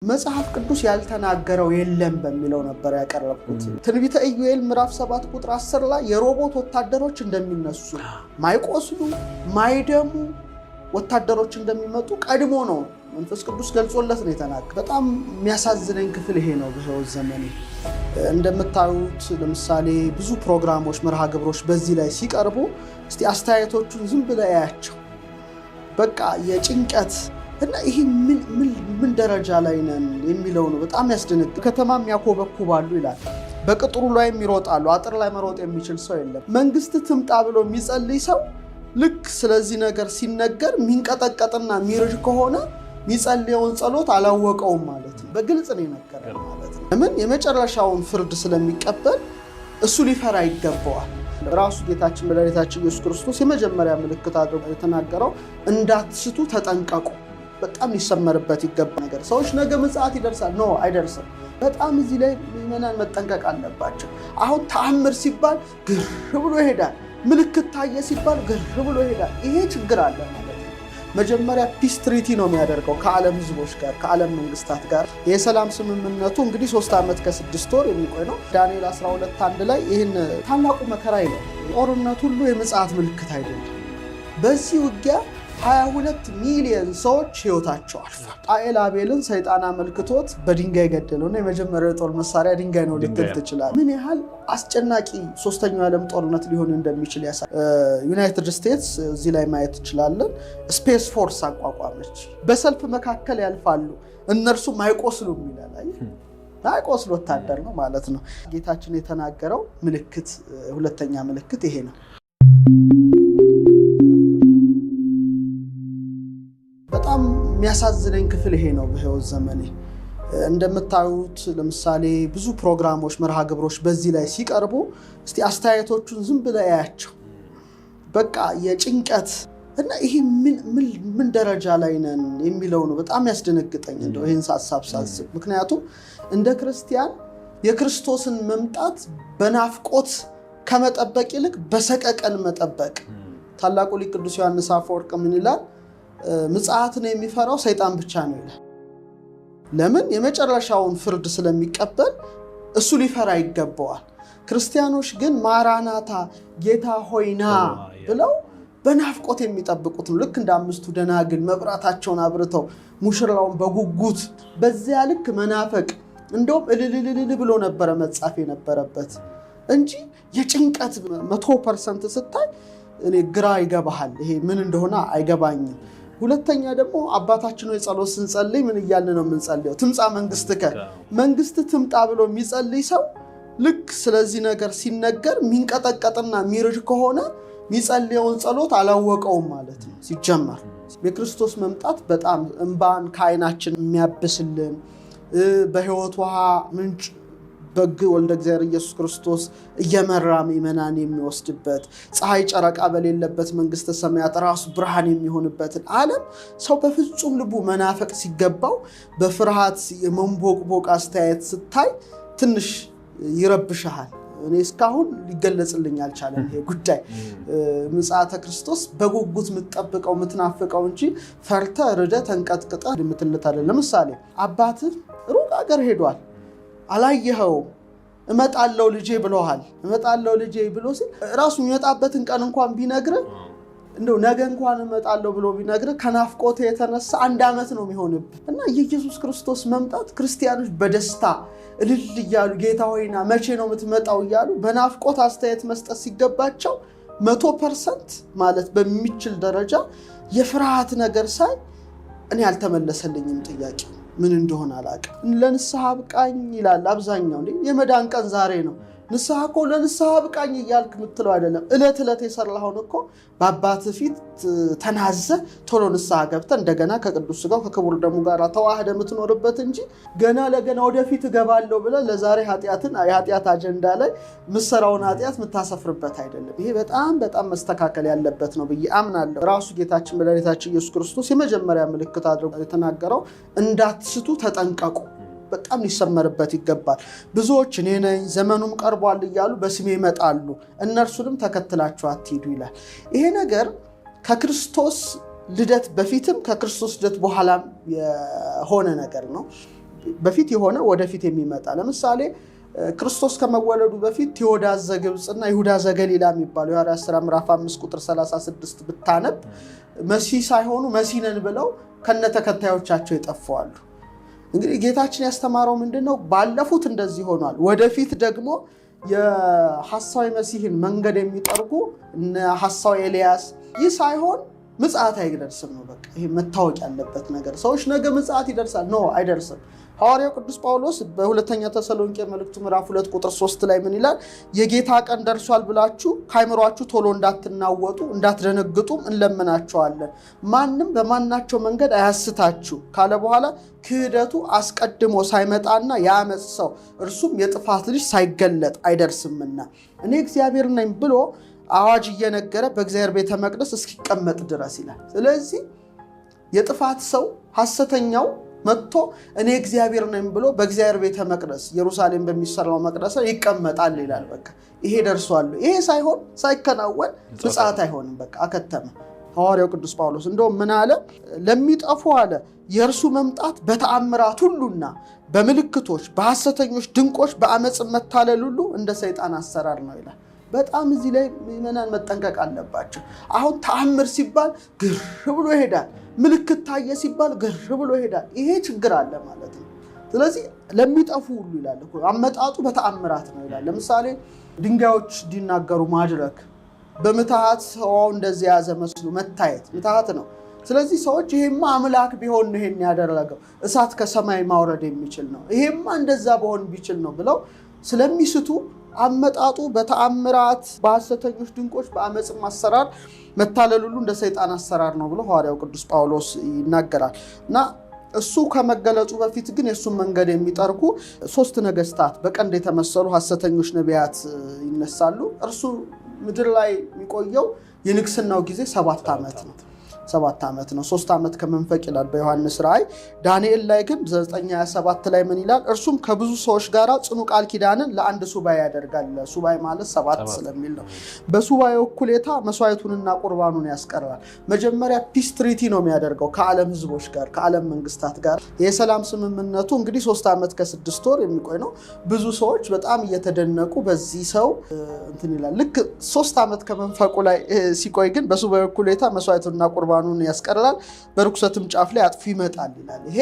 መጽሐፍ ቅዱስ ያልተናገረው የለም በሚለው ነበር ያቀረብኩት። ትንቢተ ኢዩኤል ምዕራፍ 7 ቁጥር 10 ላይ የሮቦት ወታደሮች እንደሚነሱ፣ ማይቆስሉ ማይደሙ ወታደሮች እንደሚመጡ ቀድሞ ነው መንፈስ ቅዱስ ገልጾለት ነው የተናገረው። በጣም የሚያሳዝነኝ ክፍል ይሄ ነው። በሕይወት ዘመኔ እንደምታዩት ለምሳሌ ብዙ ፕሮግራሞች፣ መርሃ ግብሮች በዚህ ላይ ሲቀርቡ እስቲ አስተያየቶቹን ዝም ብለህ እያቸው። በቃ የጭንቀት እና ይሄ ምን ደረጃ ላይ ነን የሚለው ነው በጣም ያስደነግጥ። ከተማም ያኮበኩባሉ ይላል፣ በቅጥሩ ላይም ይሮጣሉ። አጥር ላይ መሮጥ የሚችል ሰው የለም። መንግስት ትምጣ ብሎ የሚጸልይ ሰው ልክ ስለዚህ ነገር ሲነገር የሚንቀጠቀጥና የሚርድ ከሆነ የሚጸልየውን ጸሎት አላወቀውም ማለት ነው። በግልጽ ነው የነገረን ማለት ነው። ለምን የመጨረሻውን ፍርድ ስለሚቀበል እሱ ሊፈራ ይገባዋል። ራሱ ጌታችን መድኃኒታችን ኢየሱስ ክርስቶስ የመጀመሪያ ምልክት አድርጎ የተናገረው እንዳትስቱ ተጠንቀቁ። በጣም ሊሰመርበት ይገባ ነገር። ሰዎች ነገ ምጽአት ይደርሳል፣ no አይደርስም። በጣም እዚህ ላይ ምዕመናን መጠንቀቅ አለባቸው። አሁን ተአምር ሲባል ግር ብሎ ይሄዳል። ምልክት ታየ ሲባል ግር ብሎ ይሄዳል። ይሄ ችግር አለ ማለት ነው። መጀመሪያ peace treaty ነው የሚያደርገው ከዓለም ህዝቦች ጋር፣ ከዓለም መንግስታት ጋር። የሰላም ስምምነቱ እንግዲህ 3 ዓመት ከ6 ወር የሚቆይ ነው። ዳንኤል 12:1 ላይ ይህን ታላቁ መከራ ይላል። ጦርነት ሁሉ የምጽአት ምልክት አይደለም። በዚህ ውጊያ 22 ሚሊዮን ሰዎች ህይወታቸው አልፏል። ቃኤል አቤልን ሰይጣን አመልክቶት በድንጋይ ገደለው እና የመጀመሪያው የጦር መሳሪያ ድንጋይ ነው ልትል ትችላለህ። ምን ያህል አስጨናቂ ሶስተኛው የዓለም ጦርነት ሊሆን እንደሚችል ያሳያል። ዩናይትድ ስቴትስ እዚህ ላይ ማየት ትችላለን። Space Force አቋቋመች። በሰልፍ መካከል ያልፋሉ እነርሱም አይቆስሉም ይላል። አይቆስል ወታደር ነው ማለት ነው። ጌታችን የተናገረው ምልክት፣ ሁለተኛ ምልክት ይሄ ነው። በጣም የሚያሳዝነኝ ክፍል ይሄ ነው። በህይወት ዘመኔ እንደምታዩት ለምሳሌ ብዙ ፕሮግራሞች፣ መርሃ ግብሮች በዚህ ላይ ሲቀርቡ እስቲ አስተያየቶቹን ዝም ብለህ እያቸው። በቃ የጭንቀት እና ይሄ ምን ደረጃ ላይ ነን የሚለው ነው በጣም ያስደነግጠኝ እንደው ይህን ሀሳብ ሳስብ። ምክንያቱም እንደ ክርስቲያን የክርስቶስን መምጣት በናፍቆት ከመጠበቅ ይልቅ በሰቀቀን መጠበቅ። ታላቁ ሊቅ ቅዱስ ዮሐንስ አፈወርቅ ምን ይላል? ምጽአትን የሚፈራው ሰይጣን ብቻ ነው ይላል። ለምን? የመጨረሻውን ፍርድ ስለሚቀበል እሱ ሊፈራ ይገባዋል። ክርስቲያኖች ግን ማራናታ ጌታ ሆይና ብለው በናፍቆት የሚጠብቁት ነው። ልክ እንደ 5ቱ ደናግል መብራታቸውን አብርተው ሙሽራውን በጉጉት በዚያ ልክ መናፈቅ፣ እንደውም እልልልል ብሎ ነበረ መጻፍ የነበረበት እንጂ የጭንቀት 100% ስታይ እኔ ግራ ይገባሃል። ይሄ ምን እንደሆነ አይገባኝም። ሁለተኛ ደግሞ አባታችን ሆይ ጸሎት ስንጸልይ ምን እያልን ነው የምንጸልየው? ትምጻ መንግስትከ፣ መንግስት ትምጣ ብሎ የሚጸልይ ሰው ልክ ስለዚህ ነገር ሲነገር የሚንቀጠቀጥና የሚርድ ከሆነ የሚጸልየውን ጸሎት አላወቀውም ማለት ነው። ሲጀመር የክርስቶስ መምጣት በጣም እንባን ከዓይናችን የሚያብስልን፣ በሕይወት ውሃ ምንጭ በግ ወልደ እግዚአብሔር ኢየሱስ ክርስቶስ እየመራ ምዕመናን የሚወስድበት፣ ፀሐይ ጨረቃ በሌለበት መንግስተ ሰማያት ራሱ ብርሃን የሚሆንበትን ዓለም ሰው በፍጹም ልቡ መናፈቅ ሲገባው በፍርሃት የመንቦቅቦቅ አስተያየት ስታይ ትንሽ ይረብሻል። እኔ እስካሁን ሊገለጽልኝ አልቻለም ይሄ ጉዳይ። ምጽአተ ክርስቶስ በጉጉት የምትጠብቀው የምትናፍቀው እንጂ ፈርተህ ርደህ ተንቀጥቅጠህ የምትልት አይደለም። ለምሳሌ አባትህ ሩቅ አገር ሄዷል፣ አላየኸውም። እመጣለሁ ልጄ ብሎሃል። እመጣለሁ ልጄ ብሎ ሲል ራሱ የሚመጣበትን ቀን እንኳን ቢነግርህ፣ እንደው ነገ እንኳን እመጣለሁ ብሎ ቢነግርህ ከናፍቆት የተነሳ 1 ዓመት ነው የሚሆንብህ። እና የኢየሱስ ክርስቶስ መምጣት ክርስቲያኖች በደስታ እልል እያሉ ጌታ ሆይና መቼ ነው የምትመጣው እያሉ በናፍቆት አስተያየት መስጠት ሲገባቸው 100% ማለት በሚችል ደረጃ የፍርሃት ነገር ሳይ እኔ አልተመለሰልኝም ጥያቄ ምን እንደሆነ አላውቅም። ለንስሐ አብቃኝ ይላል አብዛኛው። እንዴ የመዳን ቀን ዛሬ ነው። ንስሐ እኮ ለንስሐ አብቃኝ እያልክ የምትለው አይደለም። እለት እለት የሰራኸውን እኮ በአባትህ ፊት ተናዘህ ቶሎ ንስሐ ገብተህ እንደገና ከቅዱስ ሥጋው ከክቡር ደሙ ጋር ተዋህደህ የምትኖርበት እንጂ ገና ለገና ወደፊት እገባለሁ ብለህ ለዛሬ ኃጢአትን የኃጢአት አጀንዳ ላይ የምትሰራውን ኃጢአት የምታሰፍርበት አይደለም። ይሄ በጣም በጣም መስተካከል ያለበት ነው ብዬ አምናለሁ። ራሱ ጌታችን መድኃኒታችን ኢየሱስ ክርስቶስ የመጀመሪያ ምልክት አድርጎ የተናገረው እንዳትስቱ ተጠንቀቁ። በጣም ሊሰመርበት ይገባል። ብዙዎች እኔ ነኝ ዘመኑም ቀርቧል እያሉ በስሜ ይመጣሉ፣ እነርሱንም ተከትላችሁ አትሂዱ ይላል። ይሄ ነገር ከክርስቶስ ልደት በፊትም ከክርስቶስ ልደት በኋላም የሆነ ነገር ነው። በፊት የሆነ ወደፊት የሚመጣ ለምሳሌ ክርስቶስ ከመወለዱ በፊት ቴዎዳስ ዘግብፅና ይሁዳ ዘገሊላ የሚባለው የሐዋርያት ሥራ ምዕራፍ 5 ቁጥር 36 ብታነብ መሲህ ሳይሆኑ መሲህ ነን ብለው ከነተከታዮቻቸው ይጠፋዋሉ። እንግዲህ ጌታችን ያስተማረው ምንድን ነው? ባለፉት እንደዚህ ሆኗል። ወደፊት ደግሞ የሐሳዊ መሲህን መንገድ የሚጠርጉ ሐሳዊ ኤልያስ ይህ ሳይሆን ምጽአት አይደርስም ነው። በቃ ይሄ መታወቅ ያለበት ነገር። ሰዎች ነገ ምጽአት ይደርሳል፣ no አይደርስም። ሐዋርያው ቅዱስ ጳውሎስ በሁለተኛ ተሰሎንቄ መልእክቱ ምዕራፍ 2 ቁጥር 3 ላይ ምን ይላል? የጌታ ቀን ደርሷል ብላችሁ ከአይምሯችሁ ቶሎ እንዳትናወጡ እንዳትደነግጡም እንለምናችኋለን። ማንም በማናቸው መንገድ አያስታችሁ ካለ በኋላ ክህደቱ አስቀድሞ ሳይመጣና የአመፅ ሰው እርሱም የጥፋት ልጅ ሳይገለጥ አይደርስምና እኔ እግዚአብሔር ነኝ ብሎ አዋጅ እየነገረ በእግዚአብሔር ቤተ መቅደስ እስኪቀመጥ ድረስ ይላል። ስለዚህ የጥፋት ሰው ሐሰተኛው መጥቶ እኔ እግዚአብሔር ነኝ ብሎ በእግዚአብሔር ቤተ መቅደስ ኢየሩሳሌም በሚሰራው መቅደስ ይቀመጣል ይላል። በቃ ይሄ ደርሷል። ይሄ ሳይሆን ሳይከናወን ምጽአት አይሆንም። በቃ አከተመ። ሐዋርያው ቅዱስ ጳውሎስ እንደውም ምን አለ? ለሚጠፉ አለ የእርሱ መምጣት በተአምራት ሁሉና በምልክቶች በሐሰተኞች ድንቆች በአመፅ መታለል ሁሉ እንደ ሰይጣን አሰራር ነው ይላል። በጣም እዚህ ላይ ምዕመናን መጠንቀቅ አለባቸው። አሁን ተአምር ሲባል ግር ብሎ ይሄዳል። ምልክት ታየ ሲባል ግር ብሎ ይሄዳል። ይሄ ችግር አለ ማለት ነው። ስለዚህ ለሚጠፉ ሁሉ ይላል አመጣጡ በተአምራት ነው ይላል። ለምሳሌ ድንጋዮች እንዲናገሩ ማድረግ፣ በምትሃት ሰው እንደዚህ የያዘ መስሎ መታየት ምትሃት ነው። ስለዚህ ሰዎች ይሄማ አምላክ ቢሆን ነው ይሄን ያደረገው፣ እሳት ከሰማይ ማውረድ የሚችል ነው፣ ይሄማ እንደዛ በሆን ቢችል ነው ብለው ስለሚስቱ አመጣጡ በተአምራት በሐሰተኞች ድንቆች በአመፅም አሰራር መታለል ሁሉ እንደ ሰይጣን አሰራር ነው ብሎ ሐዋርያው ቅዱስ ጳውሎስ ይናገራል። እና እሱ ከመገለጹ በፊት ግን የእሱን መንገድ የሚጠርጉ ሶስት ነገስታት በቀንድ የተመሰሉ ሐሰተኞች ነቢያት ይነሳሉ። እርሱ ምድር ላይ የሚቆየው የንግስናው ጊዜ 7 ዓመት ነው። 7 ዓመት ነው። 3 ዓመት ከመንፈቅ ይላል በዮሐንስ ራእይ። ዳንኤል ላይ ግን 9:27 ላይ ምን ይላል? እርሱም ከብዙ ሰዎች ጋር ጽኑ ቃል ኪዳንን ለአንድ ሱባኤ ያደርጋል። ሱባኤ ማለት 7 ስለሚል ነው። በሱባኤው እኩሌታ መስዋዕቱንና ቁርባኑን ያስቀራል። መጀመሪያ peace treaty ነው የሚያደርገው ከዓለም ህዝቦች ጋር ከዓለም መንግስታት ጋር። የሰላም ስምምነቱ እንግዲህ 3 ዓመት ከ6 ወር የሚቆይ ነው። ብዙ ሰዎች በጣም እየተደነቁ በዚህ ሰው እንትን ይላል። ልክ 3 ዓመት ከመንፈቁ ላይ ሲቆይ ግን በሱባኤው እኩሌታ መስዋዕቱንና ቁርባኑን ያስቀራል፣ በርኩሰትም ጫፍ ላይ አጥፊ ይመጣል ይላል። ይሄ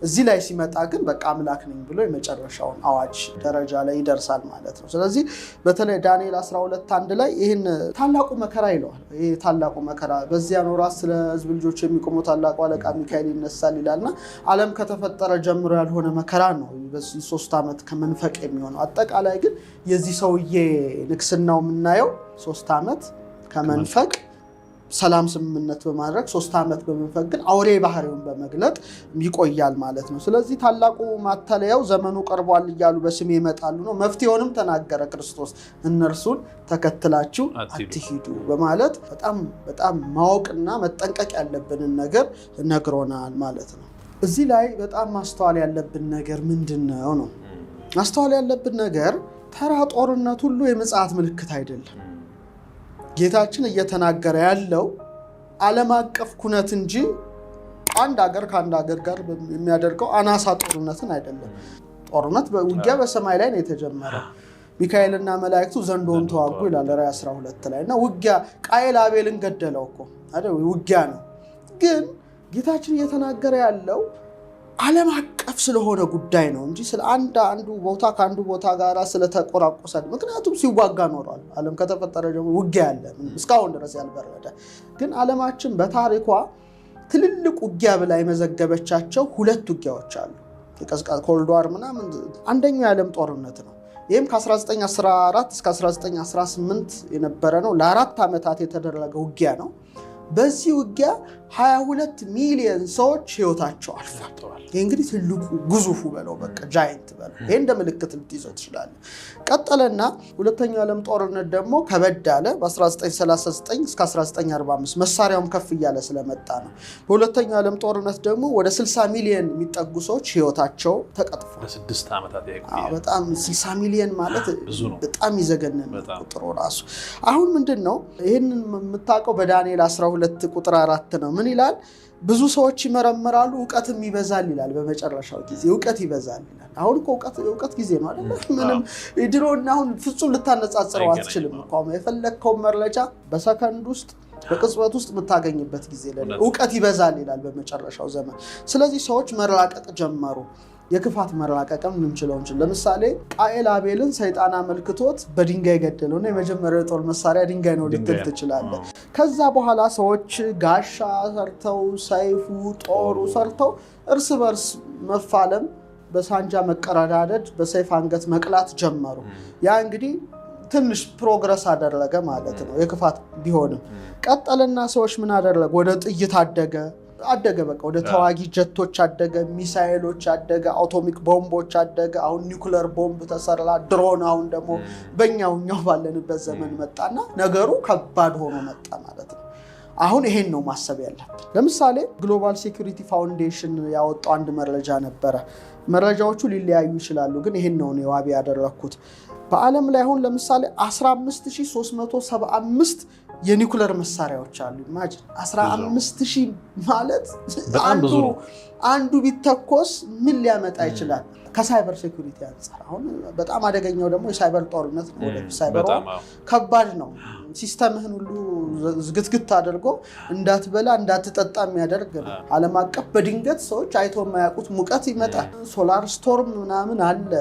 እዚህ ላይ ሲመጣ ግን በቃ አምላክ ነኝ ብሎ የመጨረሻውን አዋጅ ደረጃ ላይ ይደርሳል ማለት ነው። ስለዚህ በተለይ ዳንኤል 12:1 ላይ ይህን ታላቁ መከራ ይለዋል። ይሄ ታላቁ መከራ በዚያን ወራት ስለ ሕዝብ ልጆች የሚቆመው ታላቁ አለቃ ሚካኤል ይነሳል ይላልና ዓለም ከተፈጠረ ጀምሮ ያልሆነ መከራ ነው በዚህ 3 ዓመት ከመንፈቅ የሚሆነው። አጠቃላይ ግን የዚህ ሰውዬ ንግስናው የምናየው 3 ዓመት ከመንፈቅ ሰላም ስምምነት በማድረግ 3 ዓመት በመንፈቅ ግን አውሬ ባህሪውን በመግለጥ ይቆያል ማለት ነው። ስለዚህ ታላቁ ማታለያው ዘመኑ ቀርቧል እያሉ በስሜ ይመጣሉ ነው። መፍትሄውንም ተናገረ ክርስቶስ፣ እነርሱን ተከትላችሁ አትሂዱ በማለት በጣም በጣም ማወቅና መጠንቀቅ ያለብንን ነገር ነግሮናል ማለት ነው። እዚህ ላይ በጣም ማስተዋል ያለብን ነገር ምንድነው ነው? ማስተዋል ያለብን ነገር ተራ ጦርነት ሁሉ የምጽአት ምልክት አይደለም። ጌታችን እየተናገረ ያለው ዓለም አቀፍ ኩነት እንጂ አንድ ሀገር ከአንድ ሀገር ጋር የሚያደርገው አናሳ ጦርነትን አይደለም። ጦርነት ውጊያ በሰማይ ላይ ነው የተጀመረው። ሚካኤልና መላእክቱ ዘንዶውን ተዋጉ ይላል ራዕይ 12 ላይ እና ውጊያ ቃየል አቤልን ገደለው እኮ አይደል? ውጊያ ነው። ግን ጌታችን እየተናገረ ያለው ዓለም አቀፍ ስለሆነ ጉዳይ ነው እንጂ ስለ አንዱ ቦታ ከአንዱ ቦታ ጋር ስለተቆራቆሰ፣ ምክንያቱም ሲዋጋ ኖሯል። ዓለም ከተፈጠረ ጀምሮ ውጊያ አለ እስካሁን ድረስ ያልበረደ። ግን ዓለማችን በታሪኳ ትልልቅ ውጊያ ብላ የመዘገበቻቸው 2 ውጊያዎች አሉ። የቀዝቃዛ cold war ምናምን። አንደኛው የዓለም ጦርነት ነው። ይህም ከ1914 እስከ 1918 የነበረ ነው። ለ4 ዓመታት የተደረገ ውጊያ ነው። በዚህ ውጊያ 22 ሚሊዮን ሰዎች ህይወታቸው አልፏል። ይሄ እንግዲህ ትልቁ ግዙፉ በለው በቃ giant በለው፣ ይሄ እንደ ምልክት ልትይዘው ትችላለህ። ቀጠለና ሁለተኛው የዓለም ጦርነት ደግሞ ከበድ አለ። በ1939 እስከ 1945 መሳሪያውም ከፍ እያለ ስለመጣ ነው። በሁለተኛው የዓለም ጦርነት ደግሞ ወደ 60 ሚሊዮን የሚጠጉ ሰዎች ህይወታቸው ተቀጥፏል። ለስድስት ዓመታት ያቆየ። አዎ፣ በጣም 60 ሚሊዮን ማለት ብዙ ነው። በጣም ይዘገንን ቁጥሩ ራሱ። አሁን ምንድነው ይሄንን የምታውቀው በዳንኤል 12 ቁጥር 4 ነው። ምን ይላል? ብዙ ሰዎች ይመረምራሉ እውቀትም ይበዛል ይላል። በመጨረሻው ጊዜ እውቀት ይበዛል ይላል። አሁን እኮ እውቀት ጊዜ ነው አይደለ? ምንም ድሮና አሁን ፍጹም ልታነጻጽረው አትችልም እኮ። የፈለግከውን መረጃ በሰከንድ ውስጥ በቅጽበት ውስጥ የምታገኝበት ጊዜ ላይ እውቀት ይበዛል ይላል በመጨረሻው ዘመን። ስለዚህ ሰዎች መራቀቅ ጀመሩ። የክፋት መራቀቅም ልንችለው እንችል። ለምሳሌ ቃኤል አቤልን ሰይጣን አመልክቶት በድንጋይ ገደለው እና የመጀመሪያው የጦር መሳሪያ ድንጋይ ነው ልትል ትችላለህ። ከዛ በኋላ ሰዎች ጋሻ ሰርተው ሰይፉ ጦሩ ሰርተው እርስ በርስ መፋለም፣ በሳንጃ መቀረዳደድ፣ በሰይፍ አንገት መቅላት ጀመሩ። ያ እንግዲህ ትንሽ progress አደረገ ማለት ነው፣ የክፋት ቢሆንም። ቀጠልና ሰዎች ምን አደረገ? ወደ ጥይት አደገ አደገ በቃ ወደ ተዋጊ ጀቶች አደገ፣ ሚሳኤሎች አደገ፣ atomic ቦምቦች አደገ። አሁን ኒውክለር ቦምብ ተሰራ፣ ድሮን አሁን ደግሞ በእኛው እኛው ባለንበት ዘመን መጣና ነገሩ ከባድ ሆኖ መጣ ማለት ነው። አሁን ይሄን ነው ማሰብ ያለብን። ለምሳሌ Global Security Foundation ያወጣው አንድ መረጃ ነበረ። መረጃዎቹ ሊለያዩ ይችላሉ፣ ግን ይሄን ነው እኔ ዋቢ ያደረግኩት። በዓለም ላይ አሁን ለምሳሌ 15375 የኒውክለር መሳሪያዎች አሉ። Imagine 15,000 ማለት አንዱ ቢተኮስ ምን ሊያመጣ ይችላል? ከ cyber security አንጻር አሁን በጣም አደገኛው ደግሞ የሳይበር ጦርነት ነው። ወደፊት ሳይበር ከባድ ነው። System ህን ሁሉ ዝግትግት አድርጎ እንዳትበላ እንዳትጠጣ የሚያደርግ ነው። ዓለም አቀፍ በድንገት ሰዎች አይቶ የማያውቁት ሙቀት ይመጣል። Solar storm ምናምን አለ፣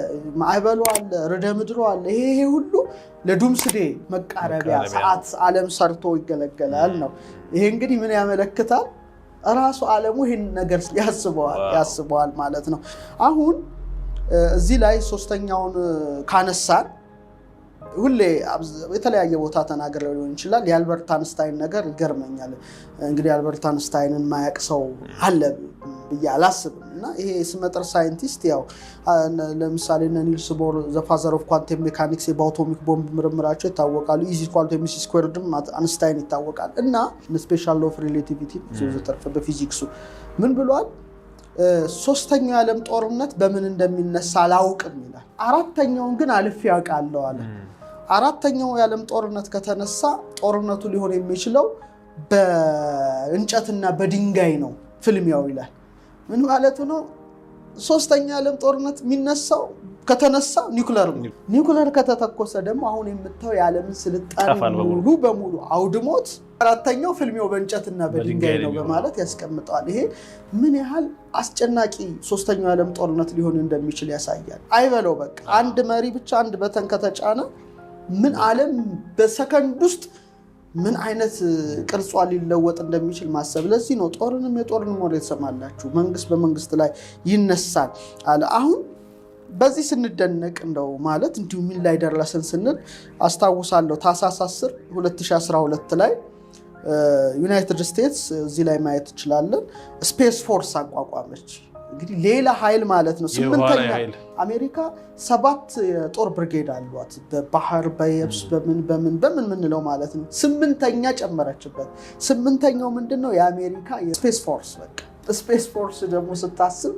ማዕበሉ አለ፣ ርዕደ ምድሩ አለ። ይሄ ሁሉ ለ doomsday መቃረቢያ ሰዓት ዓለም ሰርቶ ይገለገላል ነው። ይሄ እንግዲህ ምን ያመለክታል? ራሱ ዓለሙ ይህን ነገር ያስበዋል ማለት ነው። አሁን እዚህ ላይ ሶስተኛውን ካነሳን ሁሌ የተለያየ ቦታ ተናግሬው ሊሆን ይችላል። የአልበርት አንስታይን ነገር ይገርመኛል። እንግዲህ አልበርት አንስታይንን ማያቅ ሰው አለ ብዬ አላስብም። እና ይሄ ስመጥር ሳይንቲስት ያው ለምሳሌ እነ ኒልስ ቦር the father of quantum mechanics በ atomic bomb ምርምራቸው ይታወቃሉ። E is equal to mc squared ም አንስታይን ይታወቃል። እና special law of relativity ዘተርፈ በፊዚክሱ ምን ብሏል? ሶስተኛው የዓለም ጦርነት በምን እንደሚነሳ አላውቅም ይላል። አራተኛውን ግን አልፌ ያውቃለሁ አለ። አራተኛው የዓለም ጦርነት ከተነሳ ጦርነቱ ሊሆን የሚችለው በእንጨትና በድንጋይ ነው ፍልሚያው ይላል። ምን ማለቱ ነው? ሶስተኛ የዓለም ጦርነት የሚነሳው ከተነሳ ኒውክለር ነው። ኒውክለር ከተተኮሰ ደግሞ አሁን የምታየው የዓለምን ስልጣኔ ሙሉ በሙሉ አውድሞት አራተኛው ፍልሚያው በእንጨትና በድንጋይ ነው በማለት ያስቀምጠዋል። ይሄ ምን ያህል አስጨናቂ ሶስተኛው የዓለም ጦርነት ሊሆን እንደሚችል ያሳያል። አይበለው በቃ አንድ መሪ ብቻ አንድ button ከተጫነ ምን ዓለም በሰከንድ ውስጥ ምን አይነት ቅርጿ ሊለወጥ እንደሚችል ማሰብ። ለዚህ ነው ጦርንም የጦርን ወሬ ትሰማላችሁ፣ መንግስት በመንግስት ላይ ይነሳል አለ። አሁን በዚህ ስንደነቅ እንደው ማለት እንዲሁ ምን ላይ ደረስን ስንል አስታውሳለሁ ታህሳስ 10 2012 ላይ ዩናይትድ ስቴትስ እዚህ ላይ ማየት እንችላለን Space Force አቋቋመች። እንግዲህ ሌላ ኃይል ማለት ነው። ስምንተኛ አሜሪካ 7 የጦር ብርጌድ አሏት። በባህር በየብስ በምን በምን በምን ምንለው ማለት ነው። 8ኛ ጨመረችበት። 8ኛው ምንድን ነው? የአሜሪካ የ Space Force። በቃ Space Force ደግሞ ስታስብ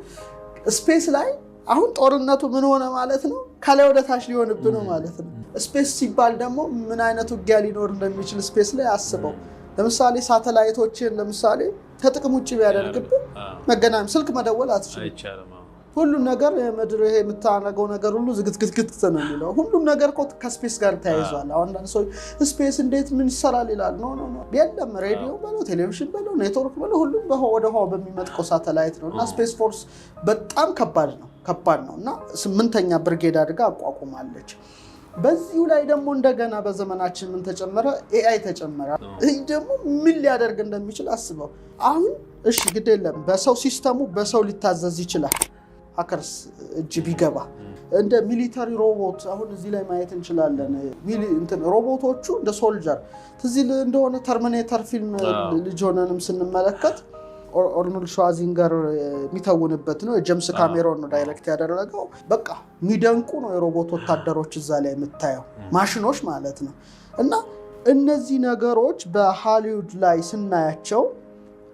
space ላይ አሁን ጦርነቱ ምን ሆነ ማለት ነው? ከላይ ወደ ታች ሊሆንብህ ነው ማለት ነው። Space ሲባል ደግሞ ምን አይነት ውጊያ ሊኖር እንደሚችል space ላይ አስበው። ለምሳሌ ሳተላይቶችን ለምሳሌ ከጥቅም ውጭ ቢያደርግብን መገናኛ ስልክ መደወል አትችልም። ሁሉም ነገር የምድር ይሄ የምታደርገው ነገር ሁሉ ዝግትግትግት ነው የሚለው። ሁሉም ነገር እኮ ከ space ጋር ተያይዟል። አሁን አንዳንድ ሰው space እንዴት ምን ይሰራል ይላል። No no no፣ የለም ሬዲዮ በለው ቴሌቪዥን በለው ኔትወርክ በለው ሁሉም ወደ ህዋ በሚመጥቀው ሳተላይት ነው። እና Space Force በጣም ከባድ ነው ከባድ ነው። እና 8ኛ ብርጌድ አድርጋ አቋቁማለች። በዚሁ ላይ ደግሞ እንደገና በዘመናችን ምን ተጨመረ? AI ተጨመረ። ይህ ደግሞ ምን ሊያደርግ እንደሚችል አስበው። አሁን እሺ ግድ የለም በሰው system ኡ በሰው ሊታዘዝ ይችላል። Hackers እጅ ቢገባ እንደ military robot አሁን እዚህ ላይ ማየት እንችላለን። ሮቦቶቹ እንደ soldier ትዝ ይልህ እንደሆነ Terminator ፊልም ልጅ ሆነንም ስንመለከት አርኖልድ ሽዋዚንገር የሚተውንበት ነው። የጀምስ ካሜሮን ነው direct ያደረገው። በቃ የሚደንቁ ነው የሮቦት ወታደሮች እዛ ላይ የምታየው ማሽኖች ማለት ነው። እና እነዚህ ነገሮች በሃሊውድ ላይ ስናያቸው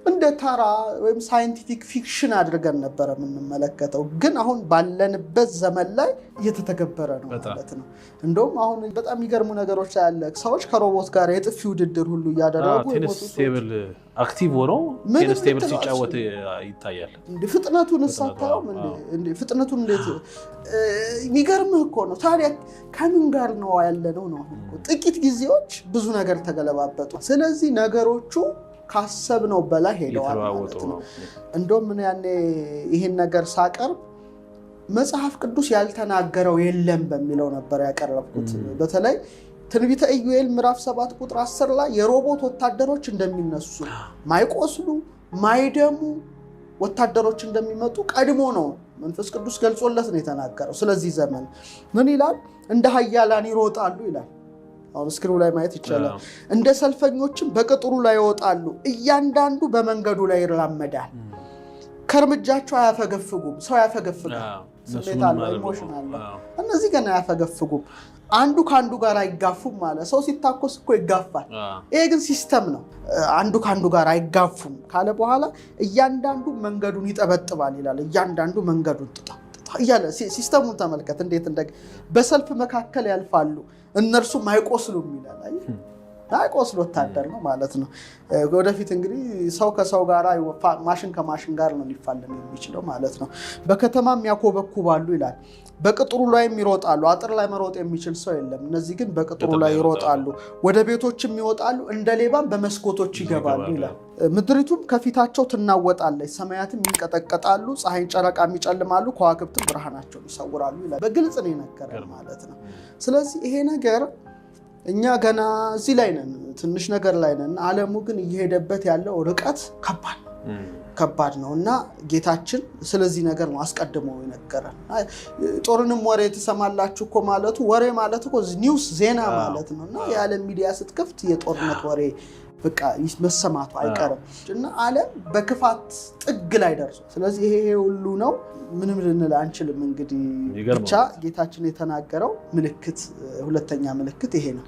እንደ ተራ ወይም scientific fiction አድርገን ነበረ የምንመለከተው። ግን አሁን ባለንበት ዘመን ላይ እየተተገበረ ነው ማለት ነው። እንደውም አሁን በጣም የሚገርሙ ነገሮች ያለ ሰዎች ከሮቦት ጋር የጥፊ ውድድር ሁሉ እያደረጉ tennis table active ሆኖ tennis table ሲጫወት ይታያል። ፍጥነቱን እሳታውም ፍጥነቱን እንዴት የሚገርምህ እኮ ነው። ታዲያ ከምን ጋር ነው ያለነው ነው? ጥቂት ጊዜዎች ብዙ ነገር ተገለባበጡ። ስለዚህ ነገሮቹ ካሰብነው በላይ ሄደዋል ማለት ነው። እንደውም ያኔ ይህን ነገር ሳቀርብ መጽሐፍ ቅዱስ ያልተናገረው የለም በሚለው ነበር ያቀረብኩት። በተለይ ትንቢተ ኢዩኤል ምዕራፍ 7 ቁጥር 10 ላይ የሮቦት ወታደሮች እንደሚነሱ፣ ማይቆስሉ ማይደሙ ወታደሮች እንደሚመጡ ቀድሞ ነው መንፈስ ቅዱስ ገልጾለት ነው የተናገረው። ስለዚህ ዘመን ምን ይላል? እንደ ኃያላን ይሮጣሉ ይላል። አሁን screen ኡ ላይ ማየት ይቻላል። እንደ ሰልፈኞችም በቅጥሩ ላይ ይወጣሉ፣ እያንዳንዱ በመንገዱ ላይ ይራመዳል። ከእርምጃቸው አያፈገፍጉም። ሰው ያፈገፍጋል፣ ስሜት አለው፣ emotion አለው። እነዚህ ገና አያፈገፍጉም። አንዱ ከአንዱ ጋር አይጋፉም ማለት ሰው ሲታኮስ እኮ ይጋፋል። ይሄ ግን system ነው። አንዱ ከአንዱ ጋር አይጋፉም ካለ በኋላ እያንዳንዱ መንገዱን ይጠበጥባል ይላል። እያንዳንዱ መንገዱን ጥጣ እያለ system ኡን ተመልከት እንዴት እንደ በሰልፍ መካከል ያልፋሉ እነርሱም አይቆስሉም ይላል። አይቆስል ወታደር ነው ማለት ነው። ወደፊት እንግዲህ ሰው ከሰው ጋር ማሽን ከማሽን ጋር ነው ሊፋለም የሚችለው ማለት ነው። በከተማም ያኮበኩባሉ ይላል። በቅጥሩ ላይም ይሮጣሉ። አጥር ላይ መሮጥ የሚችል ሰው የለም። እነዚህ ግን በቅጥሩ ላይ ይሮጣሉ፣ ወደ ቤቶችም ይወጣሉ፣ እንደ ሌባም በመስኮቶች ይገባሉ ይላል። ምድሪቱም ከፊታቸው ትናወጣለች፣ ሰማያትም ይንቀጠቀጣሉ፣ ፀሐይን ጨረቃም ይጨልማሉ፣ ከዋክብትም ብርሃናቸውን ይሰውራሉ ይላል። በግልጽ ነው የነገረን ማለት ነው። ስለዚህ ይሄ ነገር እኛ ገና እዚህ ላይ ነን፣ ትንሽ ነገር ላይ ነን። ዓለሙ ግን እየሄደበት ያለው ርቀት ከባድ ከባድ ነው እና ጌታችን ስለዚህ ነገር ነው አስቀድሞ የነገረን። ጦርንም ወሬ ትሰማላችሁ እኮ ማለቱ ወሬ ማለት እኮ news ዜና ማለት ነው። እና የዓለም ሚዲያ ስትከፍት የጦርነት ወሬ በቃ መሰማቱ አይቀርም እና ዓለም በክፋት ጥግ ላይ ደርሶ፣ ስለዚህ ይሄ ሁሉ ነው። ምንም ልንል አንችልም። እንግዲህ ብቻ ጌታችን የተናገረው ምልክት ሁለተኛ ምልክት ይሄ ነው።